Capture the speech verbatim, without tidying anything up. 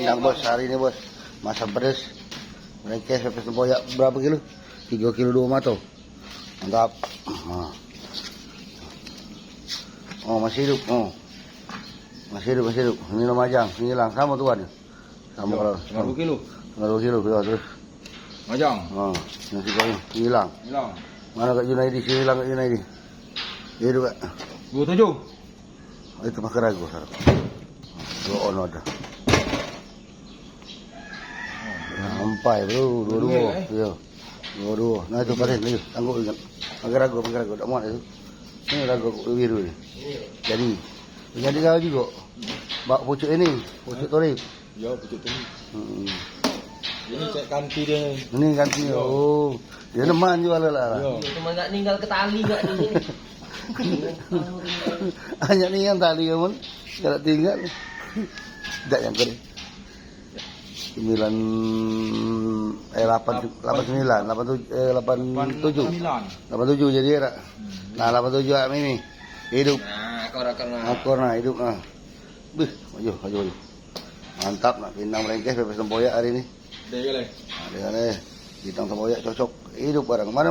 Yang bos, hari ini bos, masak pedes. Merengkeh pepes tempoyak berapa kilo? Tiga kilo dua mato. Mantap. Nah. Oh, masih hidup. Oh. Masih hidup, masih hidup. Ini lo majang, ini hilang. Sama tuan. Sama kalau. Lima kilo. Lima kilo, ya, terus. Majang. Oh, yang si kau ini hilang. Hilang. Mana Kak Junaidi? Sini hilang Kak Junaidi. Dia juga. Dua tujuh. Oh, itu pakai ragu, Sar. Dua ono ada. Nah, empai, bro. Dua-dua. Dua, eh? Iya. Dua-dua. Nah, itu paling, ayo, tangguh ingat. Pakai ragu, pakai ragu. Tak muat itu. Ini ragu biru ni. Jadi, jadi kau juga. Bak pucuk ini, pucuk tolip. Yo, pucuk tolip. Hmm. Ini cek kanti dia. Ini kanti. Yo. Oh. Dia neman juga lah. Yo. Cuma nggak ninggal ke tali nggak ni. Hanya ni yang tali kamu. Kalau tinggal. Tidak yang kering. Sembilan, eh, lapan, lapan sembilan, lapan tujuh, eh, lapan tujuh. Lapan tujuh jadi era. Hmm. Nah, lapan tujuh ini hidup. Nah, akor, akor, nah. Akor, nah, hidup, nah. Bih, ayo, ayo, ayo. Mantap, nak pinang merengkeh, pepes tempoyak hari ini. Deh, boleh. Nah, dia ni, bintang tempoyak cocok. Hidup bareng. Mana